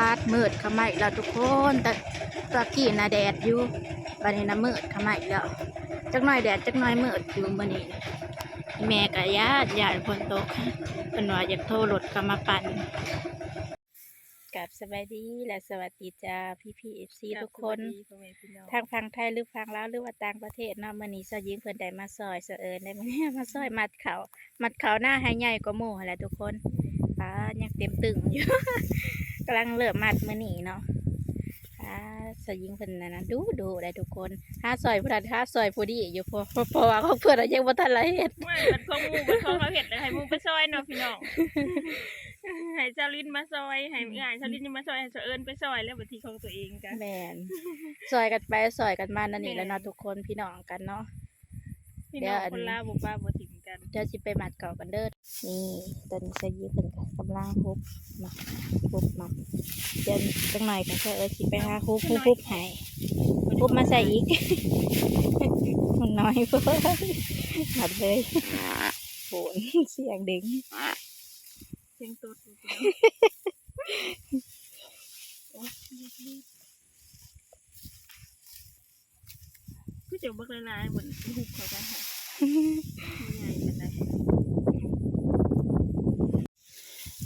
ອາດມືດເຂົ້າມາອີກແລ້ວທຸກຄົນ. ແຕ່ຕະກີ້ນະແດດຢູ່ ບາດນີ້ນະມືດເຂົ້າມາອີກແລ້ວ. ຈັກໜ້ອຍແດດ ຈັກໜ້ອຍມືດຢູ່ມື້ນີ້. ແມ່ກໍຢ້ານ ຢ້ານຝົນຕົກ ເພິ່ນວ່າຢາກໂທລົດເຂົ້າມາປັ່ນ. ກາບສະບາຍດີ ແລະ ສະຫວັດດີຈ້າ ພີ່ໆ ເອັຟຊີ ທຸກຄົນ ທາງຝັ່ງໄທ ຫຼື ຝັ່ງລາວ ຫຼືວ່າຕ່າງປະເທດເນາະ. ມື້ນີ້ຊາວຍິງເພິ່ນໄດ້ມາຊ່ອຍ ສະເອີນໄດ້ ມື້ນີ້ມາຊ່ອຍມັດເຂົ້າ ມັດເຂົ້ານາໃຫ້ໃຫຍ່ກວ່າໝູ່ຫັ້ນແຫຼະທຸກຄົນ. ປາ ຍັງເຕັມຕຶ້ງຢູ່ ກຳລັງເລີ່ມມັດມື້ນີ້ເນາະ. ປາ ຊາວຍິງເພິ່ນນັ້ນນະ ດຸດຸໄດ໋ທຸກຄົນ ຫາຊ່ອຍຜູ້ນັ້ນຫາຊ່ອຍຜູ້ນີ້ຢູ່ ເພາະ ເພາະວ່າຂອງເພິ່ນນະຍັງບໍ່ທັນລະເຮັດ. ໂອ້ຍ ບັດຂອງໝູ່ ບັດຂອງເຮົາເຮັດ ແລ້ວໃຫ້ໝູ່ໄປຊ່ອຍເນາະພີ່ນ້ອງ ໃຫ້ຊາວລິນມາຊ່ອຍ ໃຫ້ເອື້ອຍຊາວລິນມາຊ່ອຍ ໃຫ້ສະເອີນໄປຊ່ອຍ ແລ້ວບັດທີຂອງຕົວເອງກະ ແມ່ນ ຊ່ອຍກັນໄປຊ່ອຍກັນມາ ແນວນີ້ແຫຼະເນາະ ແມ່ນ ທຸກຄົນ ພີ່ນ້ອງກັນເນາະ. ພີ່ນ້ອງຄົນລາວບໍ່ປະບໍ່ຖິ້ມກັນ. ດຽວຊິໄປມັດເຂົ້າກັນເດີ. ນີ້ ຕອນນີ້ຊາວຍິງເພິ່ນກໍກຳລັງຫຸບໝາກ ຫຸບໝາກ ດຽວຈັກໜ້ອຍກໍຊາວເອີຍຊິໄປຫາຫຸບ ຫຸບ ຫຸບໃຫ້ ຫຸບມາໃສ່ອີກ ມັນນ້ອຍໂພດ ມັດເລີຍ. ໂອ້ຍ ສຽງເດັງ ສຽງຕົດ ໂອ້ຍ ຄືຈະບັກຫຼາຍໆ ບໍ່ ຫຸບເຂົ້າໄປຫາ ບໍ່ໃຫຍ່ປານໃດ.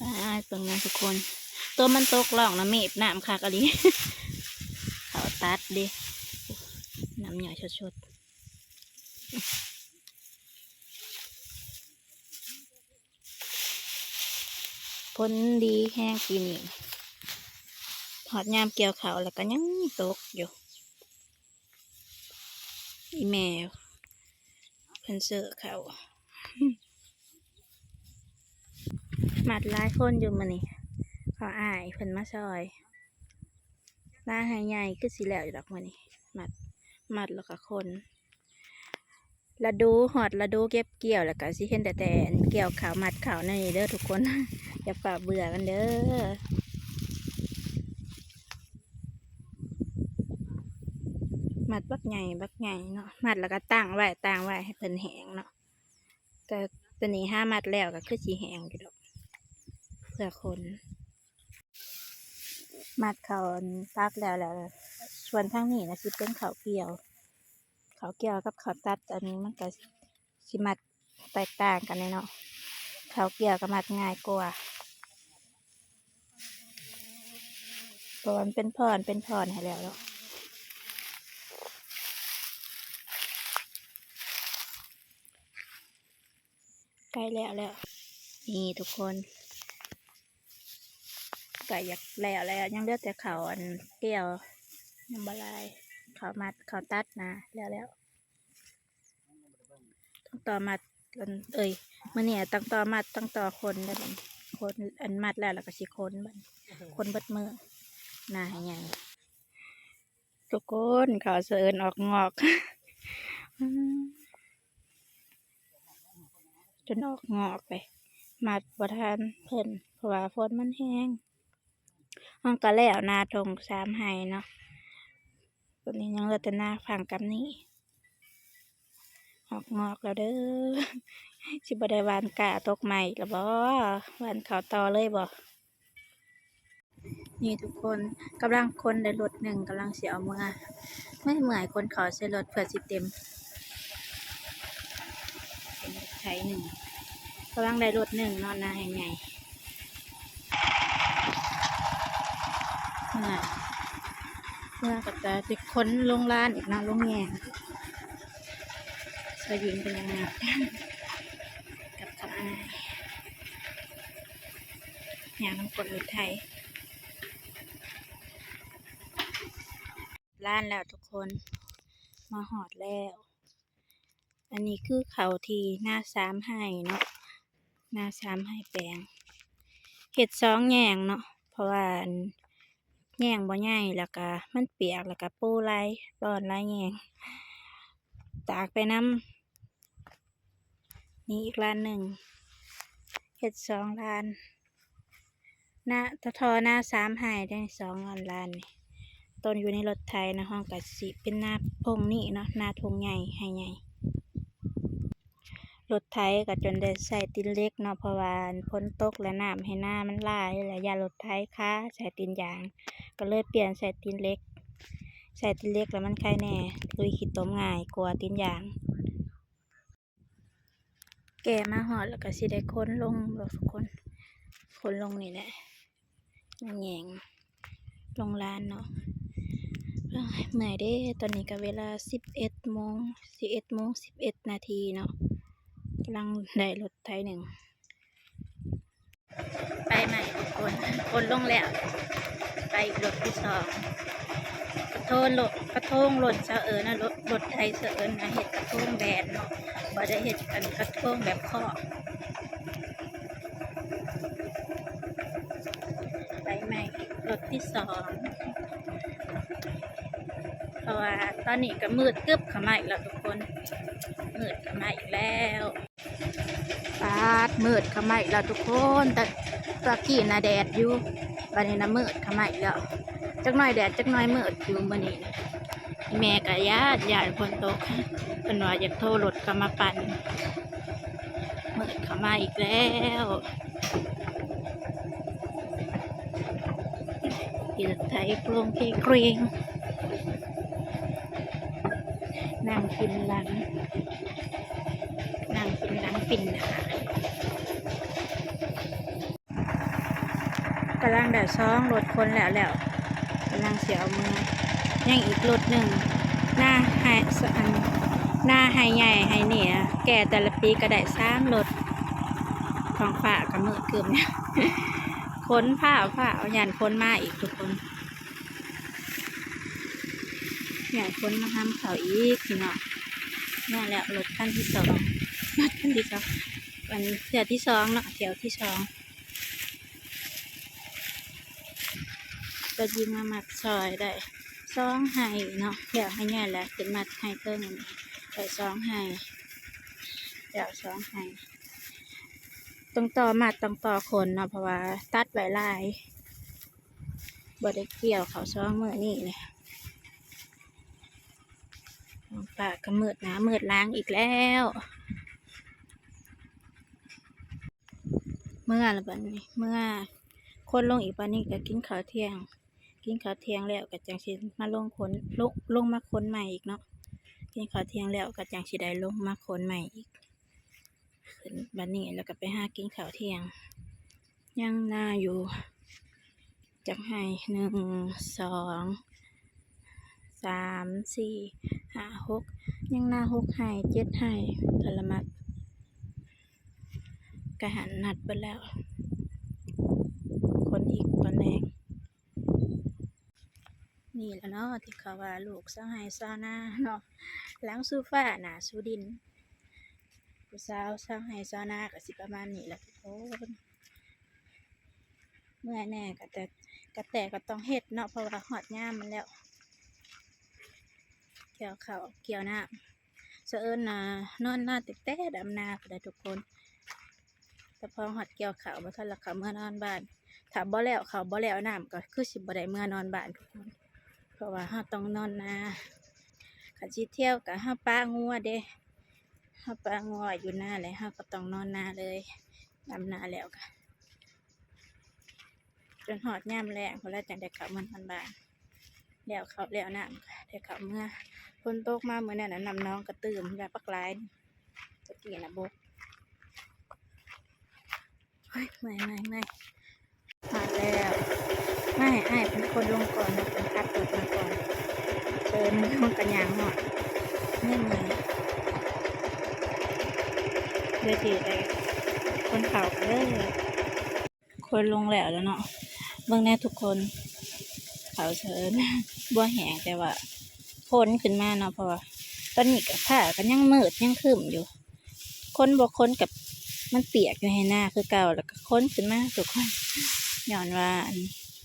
ປາດ ເບິ່ງນະທຸກຄົນ ຕົວມັນຕົກລ່ອງນະ ເມບນ້ຳຄັກອີ່ຫຼີ ເຂົ້າຕັດເດ້ ນ້ຳໃຫຍ່ສົດໆ. ຝົນດີແຮງປີນີ້ ຮອດຍາມກ່ຽວເຂົ້າແລ້ວກໍຍັງຕົກຢູ່. ອີ່ແມ່ເພິ່ນເຊີເຂົ້າ ມັດຫຼາຍຄົນຢູ່ມື້ນີ້ ເຂົາອ້າຍເພິ່ນມາຊ່ອຍ. ນາໃຫ້ໃຫຍ່ຄືຊິແລ້ວຢູ່ດອກມື້ນີ້ ມັດ ມັດແລ້ວກໍຂົນ. ລະດູ ຮອດລະດູເກັບກ່ຽວແລ້ວກໍຊິເຫັນແຕ່ ແຕ່ອັນກ່ຽວເຂົ້າ ມັດເຂົ້າແນວນີ້ເດີທຸກຄົນ ຢ່າຟ້າວເບື່ອກັນເດີ. ມັດບັກໃຫຍ່ ບັກໃຫຍ່ເນາະ ມັດແລ້ວກໍຕັ້ງໄວ້ ຕັ້ງໄວ້ໃຫ້ເພິ່ນແຫ້ງເນາະ. ແຕ່ຕົວນີ້ຫາມັດແລ້ວກໍຄືຊິແຫ້ງຢູ່ດອກ ເພື່ອຂົນ. ມັດເຂົ້າອັນຕັດແລ້ວ ແລ້ວສ່ວນທາງນີ້ນະຊິເປັນເຂົ້າກ່ຽວ ເຂົ້າກ່ຽວກັບເຂົ້າຕັດ ອັນນີ້ມັນກໍຊິມັດແຕກຕ່າງກັນແດ່ເນາະ. ເຂົ້າກ່ຽວກໍມັດງ່າຍກວ່າ ເພາະວ່າມັນເປັນທ່ອນ ເປັນທ່ອນໃຫ້ແລ້ວເນາະ. ໃກ້ແລ້ວແລ້ວ ນີ້ທຸກຄົນ ໃກ້ຢາກແລ້ວແລ້ວ ຍັງເຫຼືອແຕ່ເຂົ້າອັນກ່ຽວ ຍັງບໍ່ຫຼາຍ ເຂົ້າມັດ ເຂົ້າຕັດນະ ແລ້ວແລ້ວ. ຕ້ອງຕໍ່ມັດ ເອີຍ ມື້ນີ້ຕ້ອງຕໍ່ມັດ ຕ້ອງຕໍ່ຂົນເດີ ຂົນ ອັນມັດແລ້ວ ແລ້ວກໍຊິຂົນບັດ ຂົນເບິດມື້ ນາໃຫ້ໃຫຍ່. ທຸກຄົນ ເຂົາສະເອີນອອກງອກ ຈົນອອກງອກເລີຍ ມັດບໍ່ທັນເພິ່ນ ເພາະວ່າຝົນມັນແຮງ. ເຮົາກໍແລ້ວນາທົ່ງສາມໄຮ່ເນາະ ຕົວນີ້ຍັງເຫຼືອແຕ່ນາຝັ່ງກັບນີ້ ອອກງອກແລ້ວເດີ. ຊິບໍ່ໄດ້ຫວ່ານກ້າຕົກໃໝ່ລະບໍ? ຫວ່ານເຂົ້າຕໍ່ເລີຍບໍ? ນີ້ທຸກຄົນ ກຳລັງຂົນໄດ້ລົດໜຶ່ງ ກຳລັງຊິເອົາເມືອ ເມື່ອຍໆ ຂົນເຂົ້າໃສ່ລົດເພື່ອຊິເຕັມ ເປັນໄຖໜຶ່ງ ກຳລັງໄດ້ລົດໜຶ່ງເນາະ ນາໃຫ້ໃຫຍ່. ເມືອ ເມືອກໍຈະຊິຂົນລົງລານອີກເນາະ ລົງແຍງ. ຊາວຍິງເພິ່ນຍັງນັ່ງກັບເຂົາອ້າຍ ຍ່າງນຳກົດລົດໄຖ ລານແລ້ວທຸກຄົນ ມາຮອດແລ້ວ. ອັນນີ້ຄືເຂົ້າທີ່ນາສາມໄຮ່ເນາະ ນາສາມໄຮ່ແປງ ເຮັດສອງແຍງເນາະ ເພາະວ່າອັນແຍງບໍ່ໃຫຍ່ ແລ້ວກະມັນປຽກ ແລ້ວກະປູຫຼາຍບ່ອນຫຼາຍແຍງ ຕາກໄປນຳ. ນີ້ອີກລານໜຶ່ງ ເຮັດສອງລານ ນາ ທໍ່ນາສາມໄຮ່ໄດ້ສອງອັນລານນີ້ ຕົ້ນຢູ່ໃນລົດໄຖນະ ເຮົາກໍຊິເປັນນາທົ່ງນີ້ເນາະ ນາທົ່ງໃຫຍ່ໄຮ່ໃຫຍ່. ລົດໄຖກໍຈົນໄດ້ໃຊ້ຕີນເຫຼັກເນາະ ເພາະວ່າຝົນຕົກແລ້ວນ້ຳໃຫ້ນາມັນຫຼາຍ ແລ້ວຢ້ານລົດໄຖຄາໃສ່ຕີນຢາງ ກໍເລີຍປ່ຽນໃສ່ຕີນເຫຼັກ ໃສ່ຕີນເຫຼັກແລ້ວມັນໄຄແດ່ ລຸຍຂີ້ຕົມງ່າຍກວ່າຕີນຢາງ. ແກ່ມາຮອດແລ້ວກໍຊິໄດ້ຂົນລົງເນາະທຸກຄົນ ຂົນລົງນີ້ແຫຼະ ແຍງລົງລານເນາະ. ເອີຍ ເມື່ອຍເດ້ ຕອນນີ້ກໍເວລາສິບເອັດໂມງ ສິບເອັດໂມງສິບເອັດນາທີເນາະ ກຳລັງໄດ້ລົດໄຖໜຶ່ງ ໄປໃໝ່ທຸກຄົນ ຂົນລົງແລ້ວ ໄປອີກລົດທີສອງ ກະໂທນລົດ ກະໂທງຫຼົ່ນສະເອີນນະ ລົດ ລົດໄຖສະເອີນນະ ເຮັດກະໂທງແບນເນາະ ບໍ່ໄດ້ເຮັດອັນກະໂທງແບບເຄາະ ໄປໃໝ່ລົດທີສອງ ເພາະວ່າຕອນນີ້ກໍມືດຕຶບເຂົ້າມາອີກແລ້ວທຸກຄົນ ມືດເຂົ້າມາອີກແລ້ວ. ປາດ ມືດເຂົ້າມາອີກແລ້ວທຸກຄົນ ແຕ່ຕະກີ້ນະແດດຢູ່ ບາດນີ້ນະມືດເຂົ້າມາອີກແລ້ວ ຈັກໜ້ອຍແດດຈັກໜ້ອຍມືດຢູ່ມື້ນີ້. ແມ່ກໍຢ້ານ ຢ້ານຝົນຕົກ ເພິ່ນວ່າຢາກໂທລົດເຂົ້າມາປັ່ນ ມືດເຂົ້າມາອີກແລ້ວ. ຂີ່ລົດໄຖໂຄງເຄງ ນັ່ງຂຶ້ນຫຼັງ ນັ່ງຂຶ້ນຫຼັງປິ່ນໜ້າ ກຳລັງໄດ້ສອງລົດຂົນແລ້ວ ແລ້ວກຳລັງຊິເອົາເມືອ ຍັງອີກລົດໜຶ່ງ ນາໄຮ່ ອັນ ນາໄຮ່ໃຫຍ່ໄຮ່ນີ້ ແກ່ແຕ່ລະປີກໍໄດ້ສາມລົດ ທ້ອງຟ້າກໍມືດຄຶ້ມ ຂົນຟ້າວໆ ຢ້ານຂົນມາອີກທຸກຄົນ. ຍ້າຍຄົນມາຫາມເຂົ້າອີກພີ່ນ້ອງ. ມາແລ້ວລົດຄັນທີສອງ ລົດຄັນທີສອງ ອັນເທື່ອທີສອງເນາະ ຖ້ຽວທີສອງ. ກໍຍິງມາມັດຊອຍໄດ້ສອງໄຮ່ເນາະ ແລ້ວໄຮ່ໃຫຍ່ແລ້ວ ຂຶ້ນມາໄຮ່ເທິງໄດ້ສອງໄຮ່ ແລ້ວສອງໄຮ່. ຕ້ອງຕໍ່ມັດ ຕ້ອງຕໍ່ຂົນເນາະ ເພາະວ່າຕັດໄວ້ຫຼາຍ. ບໍ່ໄດ້ກ່ຽວເຂົ້າສອງມື້ນີ້ແຫຼະ ຟ້າກໍມືດໜ້າມືດຫຼັງອີກແລ້ວ. ເມືອລະບັດນີ້ ເມືອຂົນລົງອີກ ບັດນີ້ກໍກິນເຂົ້າທ່ຽງ ກິນເຂົ້າທ່ຽງແລ້ວກໍຈັ່ງຊິມາລົງຂົນ ລົງ ລົງມາຂົນໃໝ່ອີກເນາະ. ກິນເຂົ້າທ່ຽງແລ້ວກໍຈັ່ງຊິໄດ້ລົງມາຂົນໃໝ່ອີກ. ຂຶ້ນບັດນີ້ແລ້ວກໍໄປຫາກິນເຂົ້າທ່ຽງ. ຍັງນາຢູ່ຈັກໄຮ່ ໜຶ່ງ ສອງ ສາມ ສີ່ ຫ້າ ຫົກ ຍັງນາຫົກໄຮ່ ເຈັດໄຮ່ ກະລະມັດ ກະຫັນນັດເບິດແລ້ວ ຂົນອີກຕອນແລງ. ນີ້ລະເນາະ ທີ່ເຂົາວ່າລູກຊາວໄຮ່ຊາວນາເນາະ ຫຼັງສູ່ຟ້າໜ້າສູ່ດິນ. ຜູ້ສາວຊາວໄຮ່ຊາວນາກໍຊິປະມານນີ້ລະທຸກຄົນ. ເມື່ອຍແດ່ ກະແຕ່ ກະແຕ່ກໍຕ້ອງເຮັດເນາະ ເພາະວ່າຮອດຍາມມັນແລ້ວ ກ່ຽວເຂົ້າກ່ຽວນ້ຳ. ສະເອີນນາ ນອນນາແຕ່ດຳນາພຸ້ນແຫຼະທຸກຄົນ. ແຕ່ພໍຮອດກ່ຽວເຂົ້າ ບໍ່ທັນລະເຂົ້າເມືອນອນບ້ານ. ຖ້າບໍ່ແລ້ວເຂົ້າ ບໍ່ແລ້ວນ້ຳ ກໍຄືຊິບໍ່ໄດ້ເມືອນອນບ້ານທຸກຄົນ ເພາະວ່າເຮົາຕ້ອງນອນນາ. ຄັນຊິທ່ຽວກໍເຮົາປະງົວເດ້ ເຮົາປະງົວຢູ່ນາແລ້ວ ເຮົາກໍຕ້ອງນອນນາເລີຍ. ດຳນາແລ້ວກໍ ຈົນຮອດຍາມແລ້ງພຸ້ນລະ ຈັ່ງໄດ້ເຂົ້າເມືອນອນບ້ານ. ແລ້ວເຂົ້າແລ້ວນ້ຳ ໄດ້ເຂົ້າເມືອ. ຝົນຕົກມາມື້ນັ້ນນະ ນ້ຳໜອງກະຕື່ມແບບບັກຫຼາຍ ຕະກີ້ນະບົກ. ໂອ້ຍ ເມື່ອຍ ເມື່ອຍ ເມື່ອຍ. ຮອດແລ້ວ ມາໃຫ້ອ້າຍເປັນຄົນລົງກ່ອນ ເປັນຂັບລົດມາກ່ອນ. ເຊີນມັນລົງກະຍ່າງຮອດ. ເມື່ອຍ ເມື່ອຍ. ດຽວຊິໄດ້ຂົນເຂົ້າເດີ. ຄົນລົງແລ້ວລະເນາະ ເບິ່ງແດ່ທຸກຄົນ ເຂົ້າເຊີນ ບໍ່ແຫ້ງ ແຕ່ວ່າຄົນຂຶ້ນມາເນາະ ເພາະວ່າຕອນນີ້ກໍຟ້າກໍຍັງມືດຍັງຄຶ້ມຢູ່. ຄົນບໍ່ຄົນກໍມັນປຽກຢູ່ໄຮ່ນາຄືເກົ່າ ແລ້ວກໍຄົນຂຶ້ນມາທຸກຄົນ ຍ້ອນວ່າ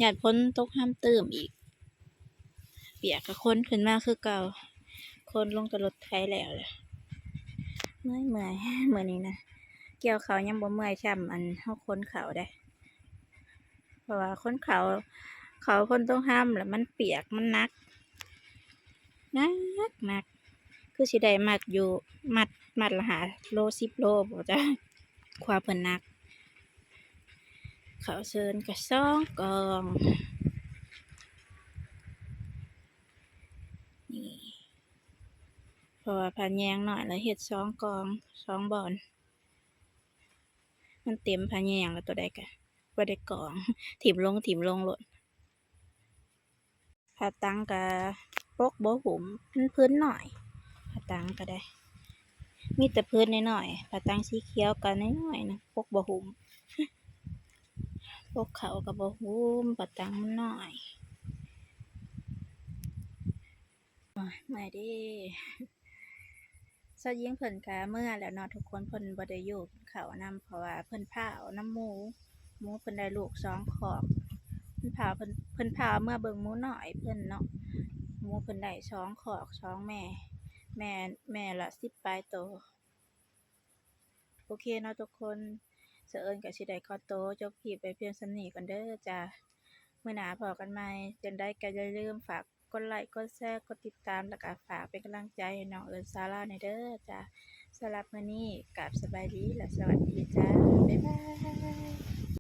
ຢ້ານຝົນຕົກຮຳຕື່ມອີກ. ປຽກກໍຂົນຂຶ້ນມາຄືເກົ່າ ຂົນລົງແຕ່ລົດໄຖແລ້ວແຫຼະ. ເມື່ອຍໆ ມື້ນີ້ນະ ກ່ຽວເຂົ້າຍັງບໍ່ເມື່ອຍຊ່ຳອັນເຮົາຂົນເຂົ້າເດ້ ເພາະວ່າຂົນເຂົ້າ ເຂົ້າຝົນຕົກຮຳແລ້ວມັນປຽກ ມັນໜັກ ໜັກໆ. ຄືຊິໄດ້ມັດຢູ່ ມັດ ມັດລະຫ້າໂລ ສິບໂລບໍ່ຈັກ ກວ່າເພິ່ນໜັກ. ເຂົ້າເຊີນກໍສອງກ່ອງ ນີ້ ເພາະວ່າຜ້າແຍງນ້ອຍລະເຮັດສອງກ່ອງ ສອງບ່ອນ ມັນເຕັມຜ້າແຍງລະ ໂຕໃດກໍບໍ່ໄດ້ກອງ ຖິ້ມລົງ ຖິ້ມລົງໂລດ. ຜ້າຕັງກະປົກບໍ່ຫຸ້ມ ມັນພື້ນນ້ອຍ ຜ້າຕັງກະໄດ້ ມີແຕ່ພື້ນນ້ອຍໆ ຜ້າຕັງສີຂຽວກະນ້ອຍໆນະ ປົກບໍ່ຫຸ້ມ ປົກເຂົ້າກະບໍ່ຫຸ້ມ ຜ້າຕັງມັນນ້ອຍ. ໂອ້ຍ ເມື່ອຍເດ້. ຊາວຍິງເພິ່ນກະເມືອແລ້ວເນາະທຸກຄົນ ເພິ່ນບໍ່ໄດ້ຢູ່ກິນເຂົ້ານຳ ເພາະວ່າເພິ່ນພາອອກນຳໝູ ໝູເພິ່ນໄດ້ລູກສອງຄອກ ເພິ່ນພາ ເພິ່ນ ເພິ່ນພາເມືອເບິ່ງໝູນ້ອຍເພິ່ນເນາະ ໝູເພິ່ນໄດ້ສອງຄອກ ສອງແມ່ ແມ່ ແມ່ລະສິບປາຍໂຕ. ໂອເຄເນາະທຸກຄົນ ສະເອີນກໍຊິໄດ້ຂໍໂຕຈົບຄລິບໄວ້ພຽງສ່ຳນີ້ກ່ອນເດີຈ້າ. ມື້ໜ້າພໍ້ກັນໃໝ່ ຈັ່ງໃດກໍຢ່າລືມຝາກກົດໄລ ກົດແຊ ກົດຕິດຕາມ ແລ້ວກໍຝາກເປັນກຳລັງໃຈໃຫ້ນ້ອງເອີນສາລາແດ່ເດີຈ້າ. ສຳລັບມື້ນີ້ ກາບສະບາຍດີ ແລະ ສະຫວັດດີຈ້າ. ບາຍບາຍ.